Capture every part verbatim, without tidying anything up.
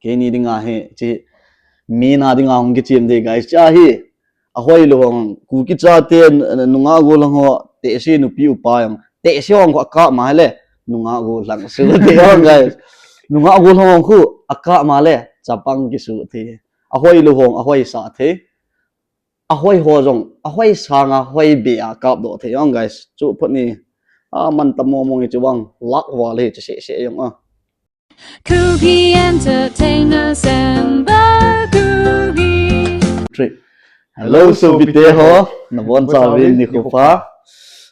Keini dinga hi, chi, mina dinga hung kichem ding, guys. Cha hi, ahoi lou hong, Kuki chate, n-, nunga gol hong ho, tehse nupi upa jong. Tehse hong khu akap ma le, nunga gol lang su thei hong, guys. Nunga gol hong khu, akap ma le, chapang kisu thei. Ahoi lou hong, ahoi sa thei. Ahoi ho jong, ahoi sanga, hoi be a kap doh thei hong, guys. Chu phot ni, a man ta mo mo ngi chu bang, lak val hi, chu se se jong a. Kuki Entertainers and the Kuki. Three. Hello, sopite ho. Nabonchauvin nikho pha.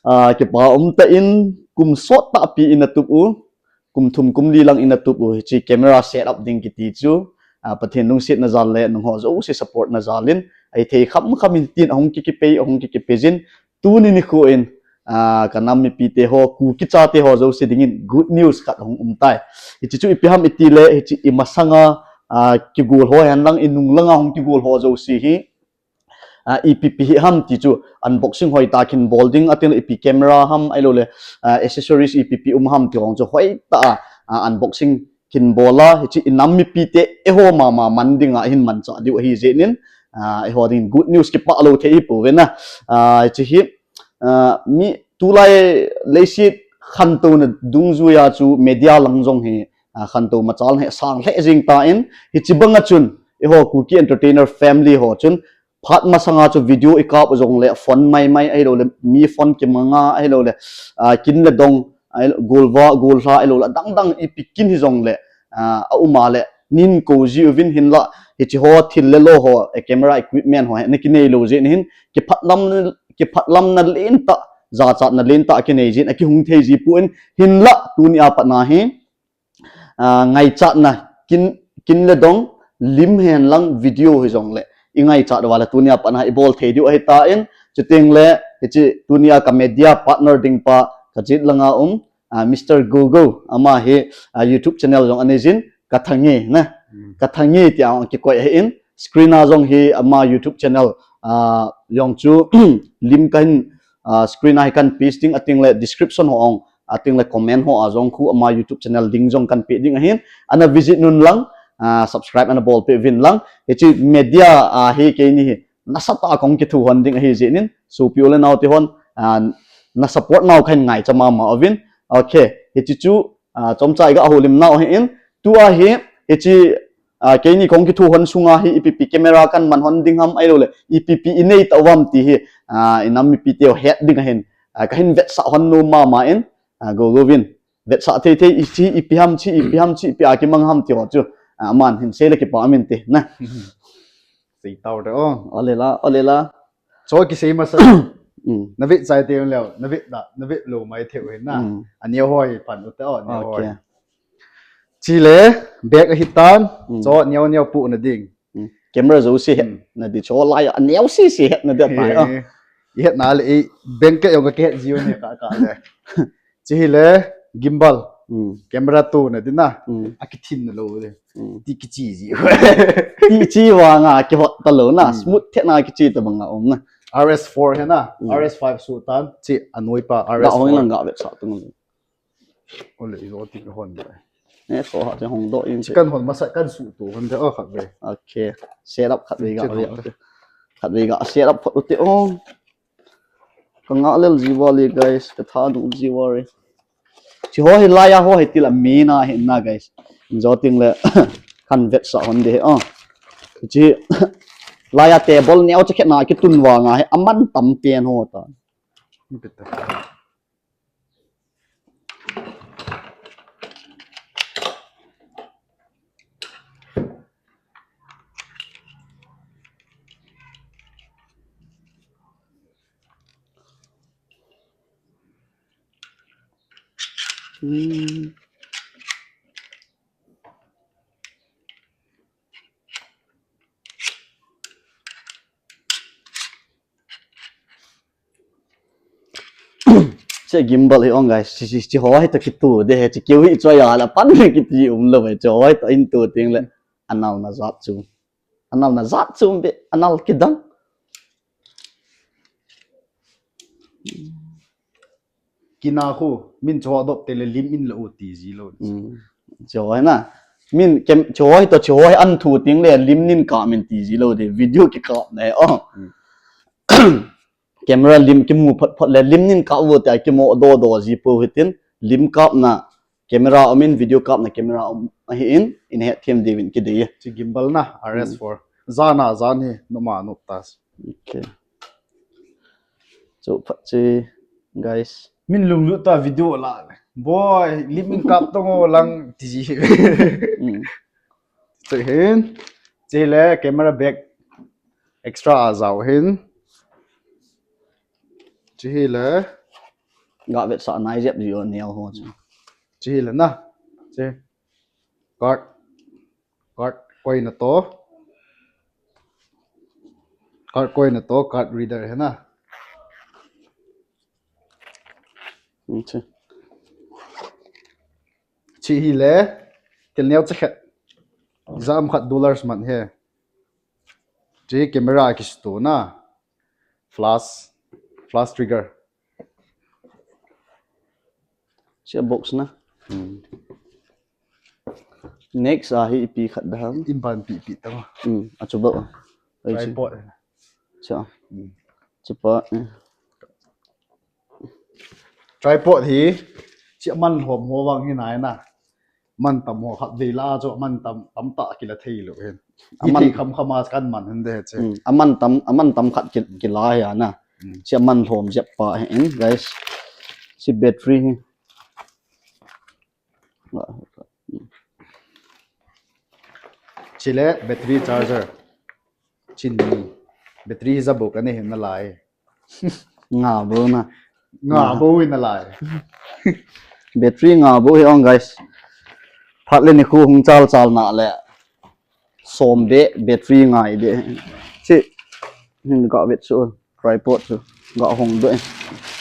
Ah, kipa um tah in kum sot tahpi in atup u. Kum thum kum li lang in atup u. Hiche camera set up ding kiti chu. Ah, Pathen lungsetna jal le nangho jouse support na jal in. Ahithei kham kham in tin ahung kikipei, ahung kikipei jin. Tuni nikho in, ah, ka nam mipite ho, Kuki chate ho jouse dingin good news khat hung um tai. Hiche chu ipi ham iti le, hiche i masanga, ah, kigol ho hen lang, i nung langa hung kigol ho jouse hi, ah, ipi pi hi ham ti chu unboxing hoi tah in bol ding, atin ipi camera ham, ahilou le, ah, accessories ipi pi um ham ti hong chu hoi tah a, ah, unboxing kin bol a, hiche i nam mipite eiho mama man dinga hin manchah diu ahi jeh in, ah, eiho dingin good news kipah lou thei hi pouvin a. Ah, hiche hi, ah, mi tulai leiset khantouna dungjuia chu media lang jong hi, ah, khantou machal hi sang lheh jing tan, hiche banga chun, eiho Kuki Entertainer family ho chun, phat masanga chu video i kap u jongle phone mai mai ahilou le, mi phone kimanga ahilou le, ah, kin le dong, ahilou, golva, golha ahilou le, dang dang ipi kin hi jongle, ah, a um a le, nin kou ji uvin hinlah, hiche ho thil le lo ho, eh, camera equipment ho, na kinei lou jeh in hin, kiphatlam, kiphatlamna lentah, jachatna lentah kinei jin, akihung thei ji pon, hinlah, tuni a pat na hi, ah, ngaichatna kin, kin le dong, lim hen lang video hi jongle, i ngaichat uva le tunia pat na i bol thei diu ahi tan, chuteng le, hiche tunia ka media partner ding pa, ka jet langa um, ah, Mister Gogo, ama hi, ah, YouTube channel jong anei jin, Ka Thange, na. Hmm. Ka Thange tia hung kikoi ahin, screen a jong hi ama YouTube channel, ah, jong chu, lim kahin, ah, screen a hi kan paste ding, ateng le description ho ong, ateng le comment ho a jong khu ama YouTube channel link jong kan pe ding ahin, ana visit un lang, ah, subscribe ana bol peh uvin lang. Hiche media, ah, hi keini hi nasatah a kahung kithuhon ding ahi jeh in, sopi u le nao te hon, ah, na support nau kahin ngaicha mama uvin. Okay, hiche chu, ah, chomcha i ga houlim nau ahin, tua hi, hiche, ah, keini kahung kithuhon sunga hi ipi pi camera kan man hon ding ham ahilou le, ipi pi i nei tauvam ti hi, ah, i nam mipite ho het ding ahin, ah, kahin vetsah hon nom mama in, ah, Gogo vin. Vetsah thei thei, hiche ipi ham, hiche ipi ham, hiche ipi a kimang ham ti ho chu. Ah, aman hin sei le kipa um inte, na. Sei tau te o. Ole la, ole la. Chu kisei masa. Hmm. Na vet chai teng leu, na vet da, na vet lou mai thei u hin na. Hmm. Aneo hoi pan u te o, aneo hoi. Okay. Chule, bag ahi tan, hmm, chu neo neo pu na ding. Hmm. Camera jouse het, hmm, na di chu lai, aneo sese het na di tai o. Eh, i het na le, i bag ke jong ka het jiu ne ka, ka le. Chule, gimbal. Hmm. Camera tu na di na. Hmm. Akithin na lou le. Hmm. Ti kichi ji. Ti chi vanga kihot talou na. Hmm. Smooth the na kichi tabang a um na. R S four hi na. Hmm. R S five su tan. Chi anoi pa R S four. Ga ong lang ga vetsah tung. Ole, i jo ti hon ba. Ne, so ha te hong do in. Chi kan hon masa kan su tu hon te o khat ve. Okay. Set up khat ve ga. Chi ve. Hon te. Khat ve ga set up phot u te o. Ka ngah lel ji uva le, guys, ka thanom ji uva le. Chi ho hi laiya ho hi tila mina hi na, guys. In jo teng le kan vetsah hon de hi, ah. Chi laiya table neo cha khet na kitun vanga hi aman tam pen ho ta. Hmm. Che gimbal hi ong, guys. Chi, chi, chi ho hi ta kitu de he, chi keu hi choi a la pan le kiti um lo ve, chi ho hi ta in tu ting le. Anal na jat chu. Anal na jat chu be, anal kidang. Kina khu, min chu adop te le lim in la u ti ji lo. Hmm. Chu ho hi na. Min kem, chu hoi to, chu hoi an thu ting le lim nin kap min ti ji lou de, video kikap na he, oh. Hmm. Camera lim kimu phot phot le lim nin kap vo tia kimo do do ji po hitin, lim kapna camera um in, video kapna camera um ahi in, in het them diuvin kidei e. Chu gimbal na, R S four. Hmm. Jan a jan hi, numa nup ta. Okay. Chu phat chu, guys. Min lunglut ta video la le. Boy, lim in kap tong o lang ti ji. Hmm. Chu hin, chu le camera bag extra a jao hin. Chu hi le. Ga vetsah nai jep ji o neo ho chu. Chu hi le na. Chu. Card. Card koina to. Card koina to, card reader hi na. Okay. Chu hi le, thil neo cha khat. Jam khat dollars man he. Chu hi camera a kisuto na. Flash, flash trigger. Chu box na. Hmm. Next a hi ipi khat da ham. In ban pi pi ta ma. Hmm, a chu ba. Ai chu. Tripod. Chu. Hmm. Chu pa. Eh. Tripod hi, chu man lhom ho vang hi nai na. Man tam ho khat vei la chu man tam, tam ta kila thei lou hin. A man thei kham kham a kan man hin de chu. Hmm, a man tam, a man tam khat ki, kila hi a na. Hmm. Chu man lhom jep pa hi in, guys. Chu battery hi. Chu le battery charger. Chu ni. Battery hi ja bou ka nei hin na lai. Nga bou na. Nga bou hin na lai. Battery nga bou hi ong, guys. Phat le nikho hung chal chal na le. Som be, battery ngai be. Chu. Hin ga vet chu. Tripod chu. Ga hong be.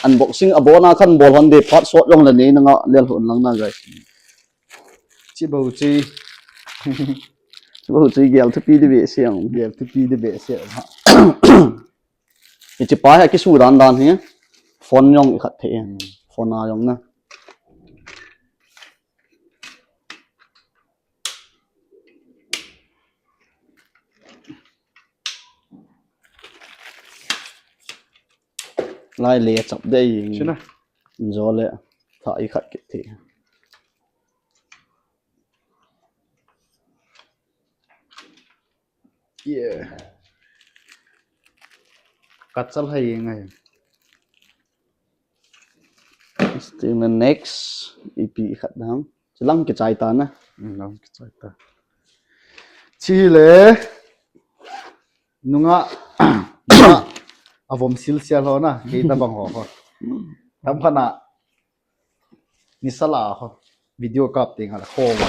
Unboxing abon a khan bol hon de, phat sot jong le nei na nga lel hon lang na, guys. Chu bou chu. Chu bou chu gel thupi di behseh ang. Gel thupi di behseh ang ha. Hiche pa hi kisu dan dan hi. Phone jong i khat thei. Hmm. Phone a jong na. Lai le chap de. Chu na. Jo le. Tha i khat kit thei. Yeah. Ka chal hai ngai. Sting na next, ipi khat dang. Chu lang kichai ta na. Hmm, lang kichai ta. Chu le. Nunga, nunga, avom sil sia ho na, kei ta bang ho ho. Tam khat na, nisa la ho, video kap ting a la, ho va,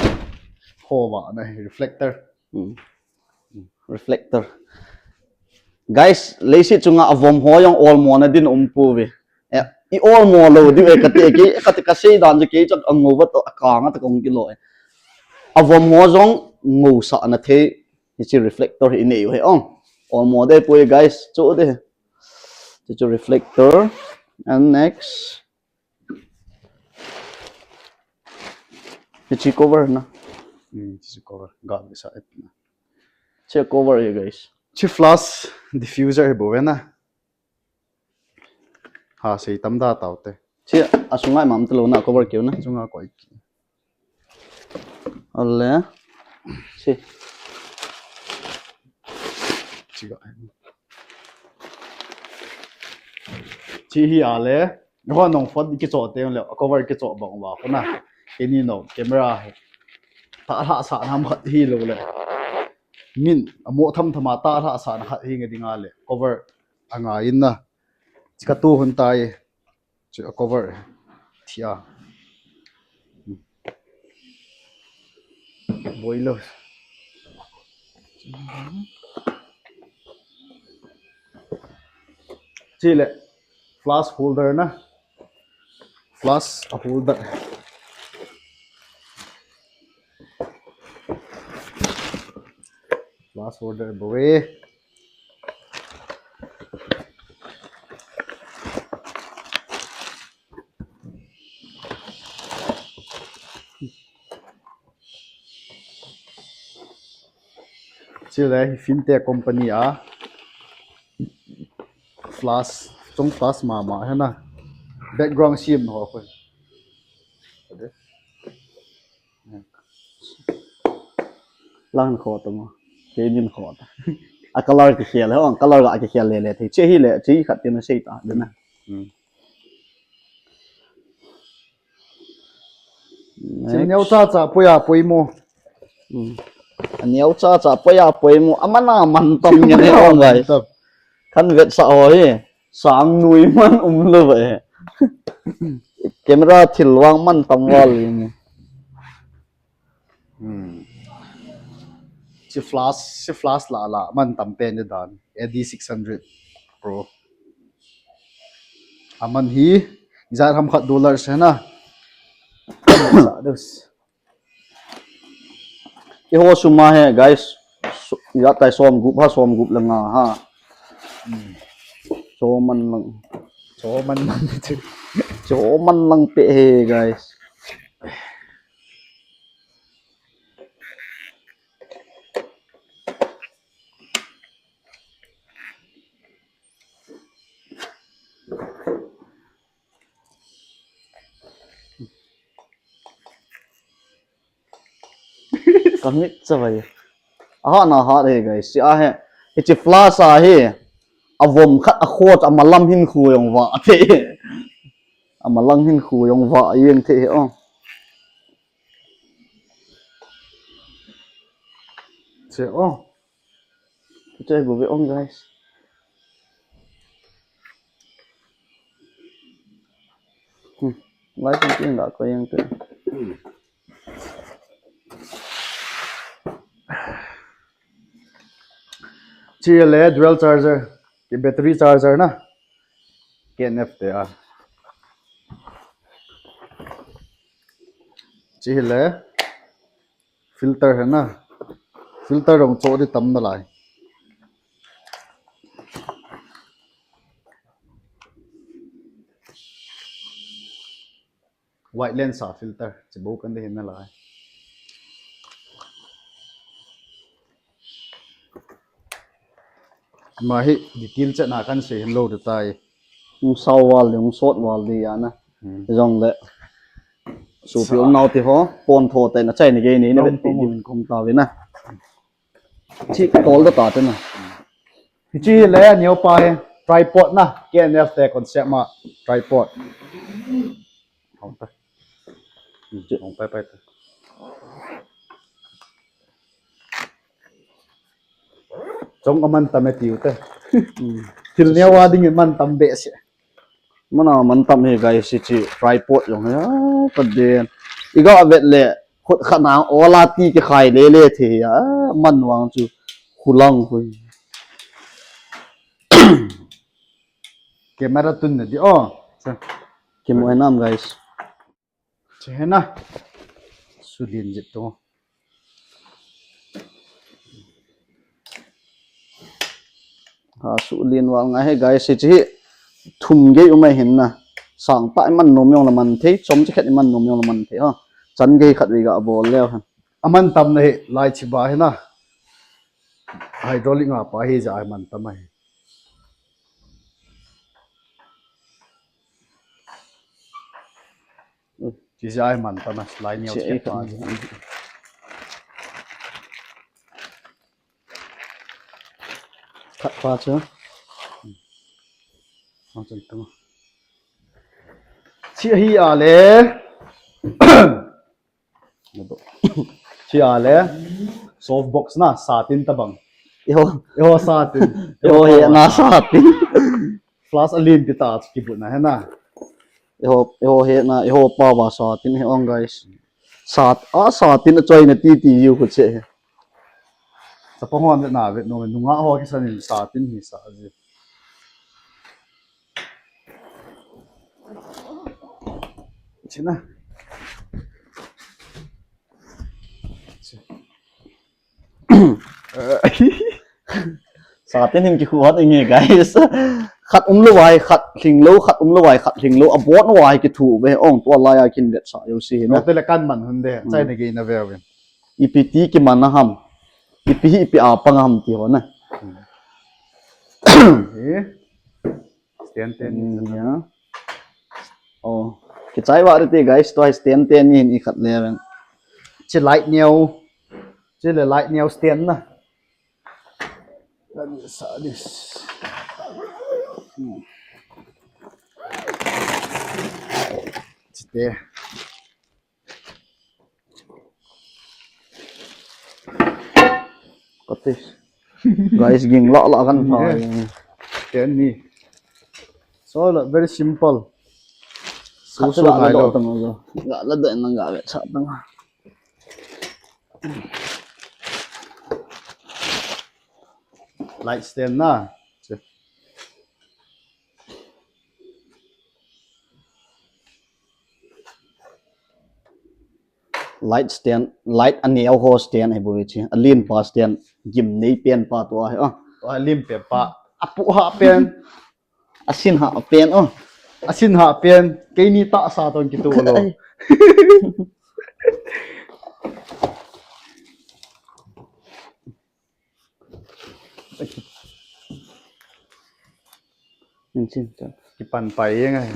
ho va na, reflector. Hmm. Reflector. Guys, leiset chunga avom ho jong olmo na din um pouve. Eh, i olmo lou diu e kati, kei, kati kasei dan chu kei chu angou va toh, akang a toh kong kilo e. Avom ho jong ngou sah na thei, hiche reflector hi i nei u hi ong. Olmo de poi guys, chu de. Chu chu reflector. And next. Hiche cover na. Hmm, hiche cover. Ga sa et na. Hiche cover hi guys. Hiche flash diffuser hi bou ve na. Ha, sei tam da tau te. Hiche, asunga imam te lou na, cover keu na. Sunga koi. Ale. Hiche. Hiche ga. Hiche hi ale. Ho nong phone kicho te le, cover kicho bang uva, ko na. Kei ni no, camera hi. Ta lha sa nam khat hi lou le. Min, amo tham tham a ta lha sa na khat hi nge ding ale. Cover. Anga in na. Chu ka tu hun tai. Chu a cover. Thia. Boi lou. Chu le flask holder na. Flask a holder. Flask holder bou e. Chule hi Fintech company a flash, chong flash mama hena. Background sim ho khoi. Lang kho to mo. Ke min kho ta. A color ki khel ho, color ga ki khel le le thei. Che hi le, che hi khat tin a sei ta de na. Hmm. Che neo cha cha poya poimo. Hmm. A neo cha cha poya poimo. Amana man tam nge ne ong gai. Tam. Kan vet sa ho hi. Sang nui man um lo ve. Camera thil vang man tam val ni. Hmm. Chi flash, chi flash la la man tam pen ni dan. A D six hundred Pro. Aman hi, ijat ham khat dollars hena. Sa dos. Eiho sum a hi, guys. Su-, ijat tai som gup ha, som gup le nga ha. Hmm. Som man lang. Som man lang. Som man lang pe hi, guys. Ka mit cha vai. Aha na ha re guys. Si a he. Hichi flash a he. A vom khat a khot a malam hin khu yong va a the. A malang hin khu yong va a yeng the he ong. Che ong. Che bu ve ong guys. Hmm. Lai tin tin la ko yeng te. Chi le dual charger, ki battery charger na. K N F te a. Chi le filter he na. Filter rong cho di tam na lai. Wide lens a filter, chi bo kan de hin na lai. Ma hi detail che na kan sei hin lo de tai. Ung sau val de, ung sot val de ya na. Hmm. Jong le. Su pi um nau ti ho, pon tho te na chai ni ge ni na vet pi din kong ta ve na. Chi tol da ta te na. Hichi le neo pa he tripod na, K N F te concept ma tripod. Hong ta. Chi hong pai pai ta. Chong aman tam e tiu te. Thil neo a ding man tam be se. Mana man tam he guys, hichi tripod jong he. Ah, ka den. Iga vet le. Khut khat na ola ti ki khai le le the a man wang chu hulang hui. Camera tun na di o. Ki mo nam guys. Che na. Su lin jit to. Ha, su lin wal ngai he guys, hichi hi thum gei um ahin na. Sang ta iman nom jong la man thei, chom chi khat iman nom jong la man thei ha. Chan gei khat vei ga bol leu ha. Aman tam na hi lai chi ba hi na. Hydraulic nga pa hi ja aman tam ahi. Chi ja aman tam a lai ni chi pa. Khat pa chu. Ang chen tung. Chi hi a le. Chi a le. Soft box na sa tin ta bang. Eiho. Eiho sa tin. Eiho he na sa tin. Flash a lin ti ta ki bu na he na. Eiho, eiho he na, eiho pa va sa tin he ong guys. Sat, a sa tin a choi na ti ti yu khu che he. Chapang hon na ve no nunga ho ki san in sa tin hi sa ji. China. Sa tin hin ki khu hat inge guys. Khat um lo vai, khat hling lo, khat um lo vai, khat hling lo. A bot vai ki thu ve ong tua lai a kin vet sa yo si na. Te le kan man hun de, chai na ge na ve ve. Ipi ti ki man na ham. Ipi hi ipi a pang ham ti ho na. Eh. Stand, stand. Hmm, ya. Oh, kichai va te guys, tua stand te ni hin i khat le ven. Chi light neo. Chi le light neo stand na. Let me sa this. Hmm. Chi te. Kati. Guys, ging la la kan pha. Yeah. Stand ni. So, la, very simple. Khat So, so la ngai la lo. Tang lo. Ga la da nang ga ve sa tang. Light stand na. Light stand, light a neo ho stand ahi bou ve chi. A lien pa stand, gim nei pen pa tua ahi, oh. A lien pen pa. A pu ha pen. A sin ha pen, oh. A sin ha pen. Keini tahsa tong kitu lo. Ai. Kipan pai e ngai.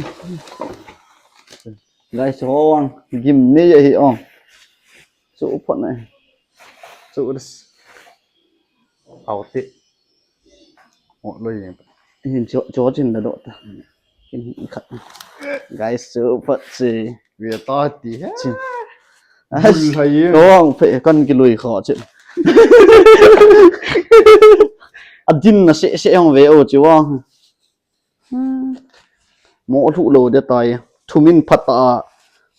Guys, ho ang gim nei ahi, oh. Chu phot na. Chu ris. Auti. Ho lo ye. Hin cho cho chin da do ta. Kin khat. Guys, chu phot si. Ve ta ti he. Chi. Bul hai ye. Kong phe kan kilui kho chi. A din na se se hong ve o chi wa. Mo thu lo de tai. Thumin phat a,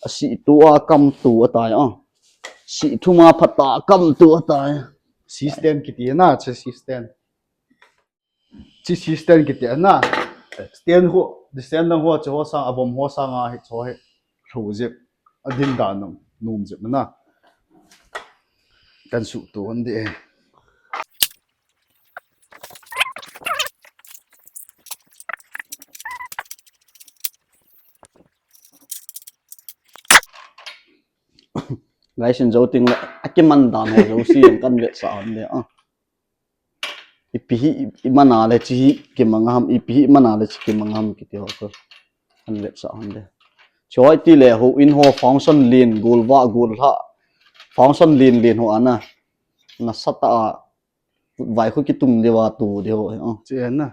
a si tu a kam tu a tai a. Si thuma phat a kam tu a tai. Si stand kiti na, chi si stand. Chi si stand kiti na. Stand ho, di stand dang ho, chi ho sang, a vom ho sang a, hi cho hi. Lo jep. A din da nang, num jep na. Kan su tu hon de. Guys, in jo ting le, a kiman dan ho jo si kan vet sa hon de. Ah. Ipi hi, i mana le chi hi kimang ham, ipi hi mana le chi kimang ham kiti ho ko. Kan vet sa hon de. Choi ti le ho in ho function lin, gul va, gul ha. Function lin lin ho ana. Na sata a, vai khu kitung de va tu de ho. Oh. Chi ana.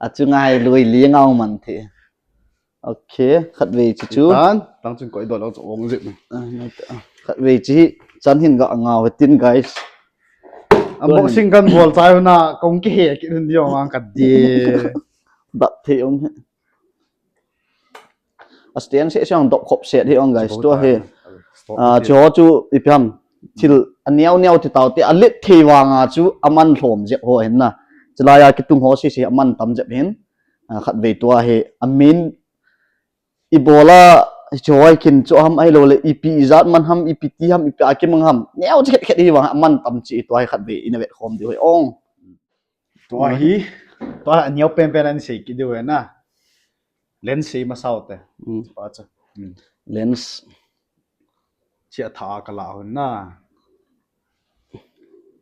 A chu ngai lui li ngau man the. Okay, khat ve chi chu. Tan, tang chun koi do lo chu ong jep. Ah, ngai ta. Khat ve chi chan hin ga ngau he tin, guys. Unboxing kan bol chai na kong ki he ki hun di ong ang ka di. Dap the um he. A stand se se ang dop khop set hi ong, guys, tua hi. Stock Ah, hi. Chu ho chu ipi ham. Thil a neo neo ti tau te a let thei vang a chu a man lhom jep ho hin na. Chulai a kitung ho si si a man tam jep hin. Ah, khat ve tua hi a min i bola chu hoi kin chu ham ai lo le ipi i jat man ham, ipi ti ham, ipi a kimang ham. Neo chi khet khet hi vang a man tam chi tua hi khat ve in a vet khom di hoi ong. Tua hi, tua a neo pen pen an sei ki diu na. Lens sei ma sao te. Mm. Pa cha. Mm. Lens. Chi a tha ka la hon na.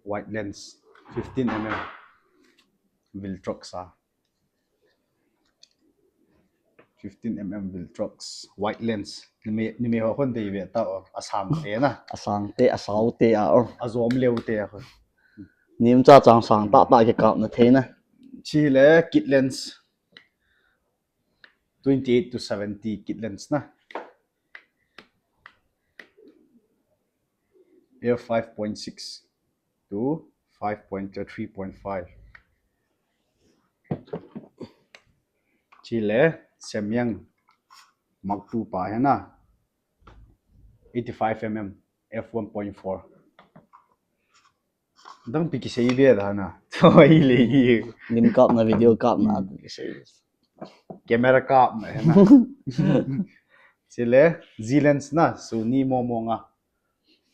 Wide lens, fifteen M M. Viltrox a. Fifteen M M Viltrox. Wide lens. Ni me, ni me ho hon dei ve ta o. A sang te na. A sang te, a sao te a o. A zom leu te a ho. Nim cha chang sang ta ta ke kap na thei na. Chi le kit lens. Twenty-eight to seventy kit lens na. F five point six to five point three point five. Chi le Samyang Mark two pa hi na. Eighty-five M M F one point four. Dang pi kisei be da na. Choi le hi. Lim kap na, video kap na, hmm, pi kisei. Camera kap na hi na. Chi le Z lens na, Sony mo mo nga.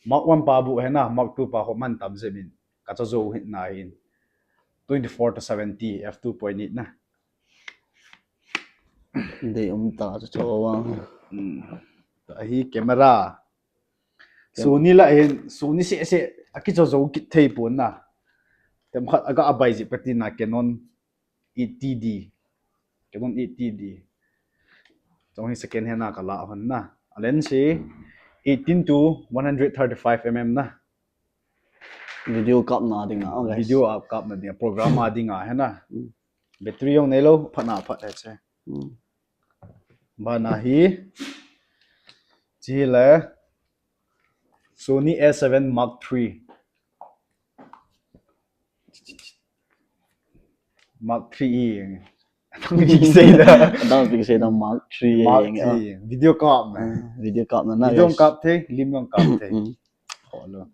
Mark one pa bu hi na, Mark two pa ho man tam jep in. Ka cho zo hin na hin. Twenty-four to seventy, F two point eight na. Dei um ta cho cho wa. Hmm. Ahi camera. Sony la hin, Sony seh seh, akicho jo kit thei pon na. Tem khat aga abai ji pati na Canon eighty D. Canon eighty D. Chong hi second hand na kala hon na. A lens hi eighteen to one hundred thirty-five mm na. Video kap na ding na. Okay. Video a kap na ding, program a ding a hena. Battery jong nei lo, phat na phat he che. Bana hi. Chi le Sony A seven Mark three. Mark three e. Thang bik sei da. Thang bik sei da Mark three. Mark three. Video kap na. Video kap na na. Video kap thei, lim jong kap thei.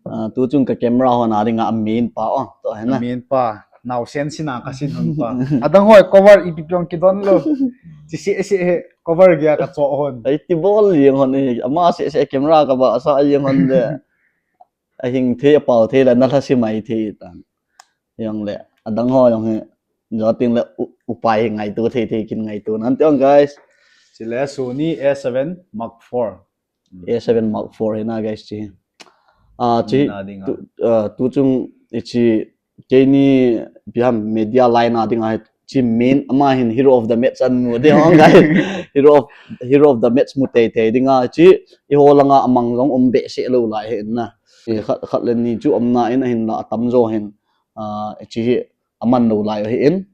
Ah, tu chung ka camera ho na ding a main pa o. To he na. Main pa. Nau sen sina ka sin hon pa. Adang hoi cover ipi piong kidon lo. Chi si si he cover gei a ka cho hon. Ai ti bol jeng hon e. Ama se se camera ka ba sa jeng hon de. Ahing thei, apao thei la na lha si mai thei tan. Jong le adang ho jong he. Jo ting le upai ngaitu thei thei kin ngaitu nan te jong guys. Chi le Sony A seven Mark four. A seven Mark four he na guys chi. Ah, chi tu chung ichi keini biham media line a ding a chi main ama hin hero of the match an mu de hong guys. Hero of hero of the match mu tei tei ding a chi i ho langa amang jong um be se lo lai he na. Khat khat le ni chu um na in ahin la atam jo hin. Ah, chi hi aman lo lai he in.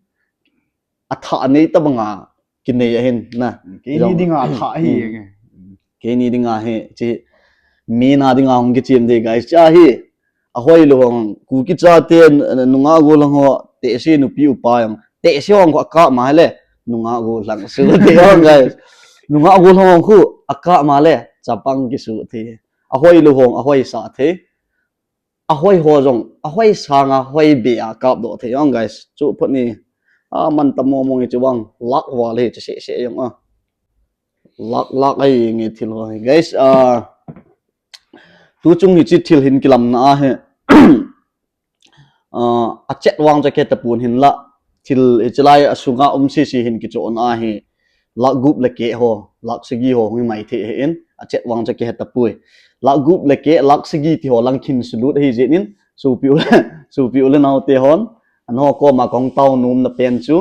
Atha nei ta banga kinei ahin na. Keini dinga atha hi. Keini dinga hi chi mi na dinga hung kichim de guys cha hi. Ahoi lo hong Kuki chate nunga go lang ho te si nupi upa jong te si hong ko aka ma le nunga go lang su te hong guys. Nunga go lang ho khu aka ma le chapang kisu te. Ahoi lo hong ahoi sa te. Ahoi ho jong ahoi sanga hoi be a kap do thei jong guys. Chu phot ni a man ta mo mo ngi chu bang lak wal hi chu se se jong a lak lak ai nge thil ho hi guys. A tu chung hi chi thil hin kilam na a he. A chet wang cha ke ta pun hin la thil i chilai a sunga um si si hin kicho na a hi. Lak gup le ke ho lak sagi ho hung mai the he in a chet wang cha ke ta pui. Lak gup le ke lak sagi ti ho lang khin sulut hi jin in supi u supi u le nau te hon an ho ko ma kong tau num na pen chu.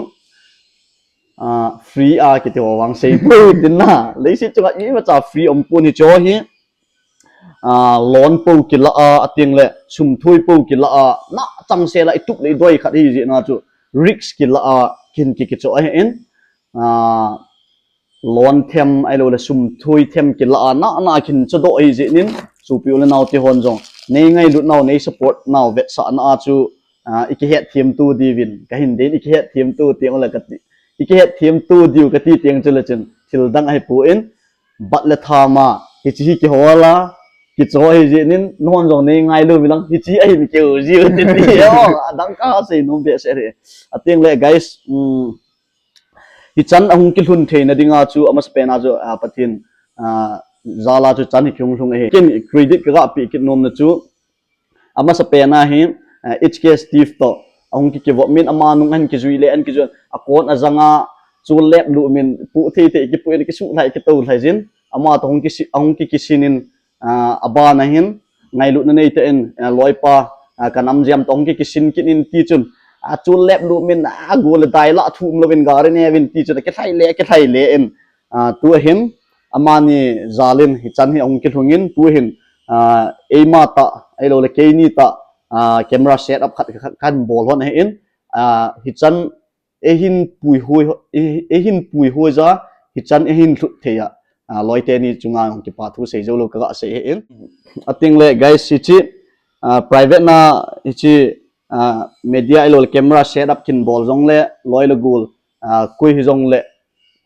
Ah, free a kiti ho vang sei pui tin na leiset chunga ima cha free om pun hi cho hi. Ah, lon po kila a ating le sum thui po kila a na chang se la i tup le i doi khat hi jin a chu risk kila a kin ki kicho a he in. Ah, lon them ai lo le sum thui them kila a na na kin cho do hi jin in supi u le nau te hon jong nei ngailut nau nei support nau vet sa na a chu. Ah, i kihet thiam tu diuvin ka hin din i kihet thiam tu tiang le ka ti i kihet thiam tu diu ka ti tiang chu le chin thil dang ahi pu in bat le thama hi chi hi ki hola ki cho hi jin in non jong nei ngai lo mi lang hi chi ahi mi keu jiu ti ti o adang ka sei nom be se re ating le guys. Um, hi chan ahung kilhun theina dinga chu amasa pena chu a Pathen a jala chu chan hi kiung lhung ahi kin credit ka ga pi kit nom na chu. Amasa pena hi H K Steve to ahung ki kivo min ama nung an kijui le an kijui a kon a janga chu lep lu min pu thei thei ki pu in ki su lai ki to lai jin ama to hung ki ahung ki kisin in. Ah, abana hin ngailutna nei te in loipa ka nam jam to hung ki kisin kin in ti chun a chu lep lu min a gu le dai la thum lo in gari ne vin ti chun ki thai le ki thai le in. Ah, tu hin amani jalin hi chan hi ahung kilhungin tu hin ah, eima ta ai lo le keini ta ah, camera set up khat kan bol hon ahin ah, hi chan ehin pui hoi ehin pui hoi ja hi chan ehin thut thei a ah, loi te ni chunga hung kipa thu sei jo lo ka ga sei ahin ating le guys si chi ah, private na hi chi ah, media ai lo le camera set up kin bol jong le loi le gul ah, kui hi jong le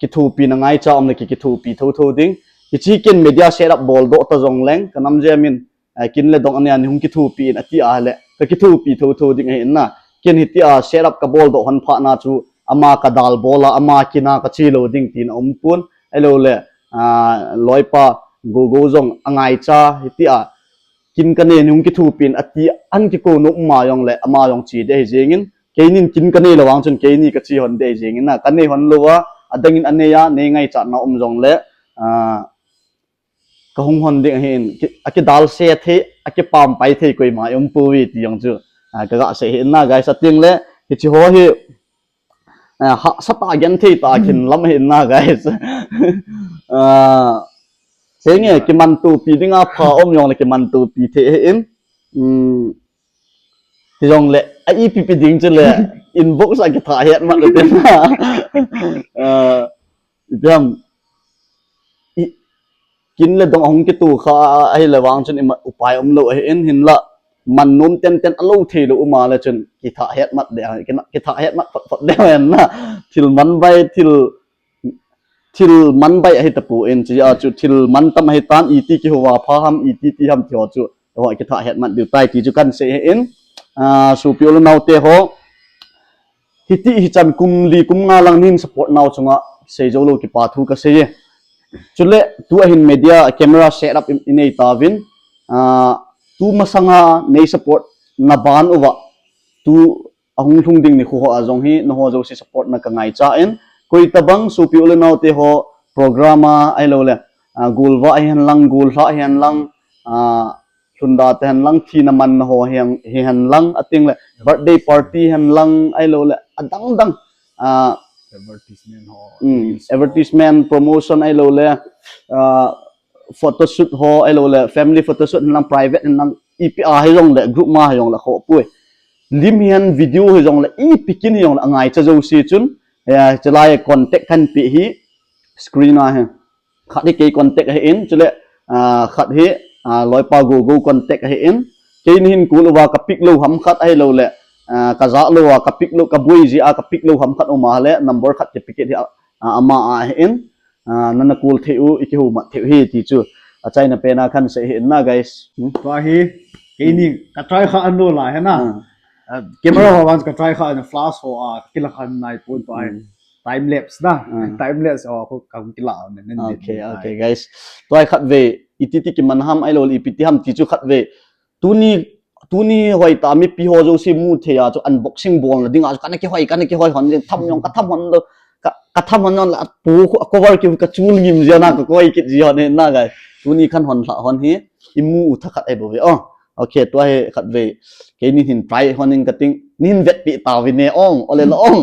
kithupi na ngai cha om le ki kithupi tho tho ding. Hi chi kin media set up bol do ta jong leng ka nam je min ah, kin le dong ania ni hung kithupi in ati a le ka kithupi tho tho ding ahi na. Kin hi ti a set up ka bol do hon pha na chu ama ka dal bol a ama kina ka chi lo ding tin um pun ai lo le ah, loipa go go jong angai cha hi ti a kin ka ne ni hung kithupi in ati an ki ko no ma jong le ama jong chi de hi jingin keinin kin ka nei lo vang chun keini ka chi hon de jing in na ka nei hon lo a adang in a nei a nei ngai cha na um jong le ah, kahung hon ding ahin, ki, akidalse thei, akipampai thei koima um pouve ti jong chu, ah, kaga sei ahin na guys, ating le, hiche ho hi, ah, hahsa tah a genthei tah a khin lam ahin na guys. Ah, sei nge, kimantopi dinga pha um jong le kimantopi thei ahin, um, Hijongle, a ipi pi ding chule, inbox a kitha het mat le ten. Ah, ipi ham, i, kin le dong ahung kitu kha ahile vang chun ima upai umlou ahin, hinla, man nom ten ten alou theilou uma le chun, kitha het mat de, kitha het mat phot phot de hen na. Thil man bai, thil thil man bai ahi tapon, chujeh a chu thil man tam ahi tan, iti kihouva pha ham, iti ti ham ti ho chu, ho kitha het mat diu tai ti chu kan sei ahin, ah, sopi u le nao te ho, hiti hichan kum li kum nga lang nin support nau chunga sei jou lou kipa thu kasei e. Chule, tu ahin media camera set up i, inei tauvin, ah, tu masanga nei support na ban uva, tu ahung lhung ding nikho ho a jong hi, nangho jouse support na kangaicha in, koi tabang sopi u le nao te ho program a, ahilou le, ah, golvah hihen lang, gollhah hihen lang, ah, lhunda te hen lang, thina man na ho hihen, hihen lang, ating le, birthday party hen lang, ahilou le, adang dang, ah, advertisement ho, mm, reels ho. Advertisement, promotion ahilou le, ah, photoshoot ho, ahilou le, family photoshoot hen lang, private hen lang, ipi a hijong le, group ma hijong le, kho pui. Lim hihen video hijong le, ipi kin hijong le, angaicha jouse chun, ya, chelai contact kan pe hi, screen a hi. Khat hi kei contact ahin, chule, ah, khat hi, ah, loipa Gogo contact ahin. Kei nahin call uva ka pick lou ham khat ahilou le, ah, ka jah lou a ka pick lou, ka boi jeh a ka pick lou ham khat um a le, number khat kipe kit hi, ah, ama a ahin. Ah, nana call thei u, i kihoumat thei u hi ti chu. Achaina pen a kan sei ahin na, guys. Hmm? Tua hi, keini ka try kha an lo la he na. Ah. Ah, camera ho vang ka try kha an flash ho a, kila khan nai pon tua hi. Hmm. Time lapse na. Ah. Time lapse ho ko kam kila ne, ne, ne, okay, ne, okay, guys. Tua hi khat ve, iti ti kiman ham ahilou le, ipi ti ham ti chu khat ve. Tuni, tuni hoi ta mipi ho jouse mu thei a chu unboxing bol na ding a chu kana kihoi, kana kihoi hon ding tham jong ka tham hon lou, ka, ka tham hon lou la pu khu a cover ki ka chul ngim jia na ka koi kit jia ne na guys. Tuni kan hon lha hon hi i mu u tha khat ai bou ve. Oh, okay, tua hi khat ve. Keini hin try hon in ka ting, nin vetpi tauvin ne ong, ole la ong.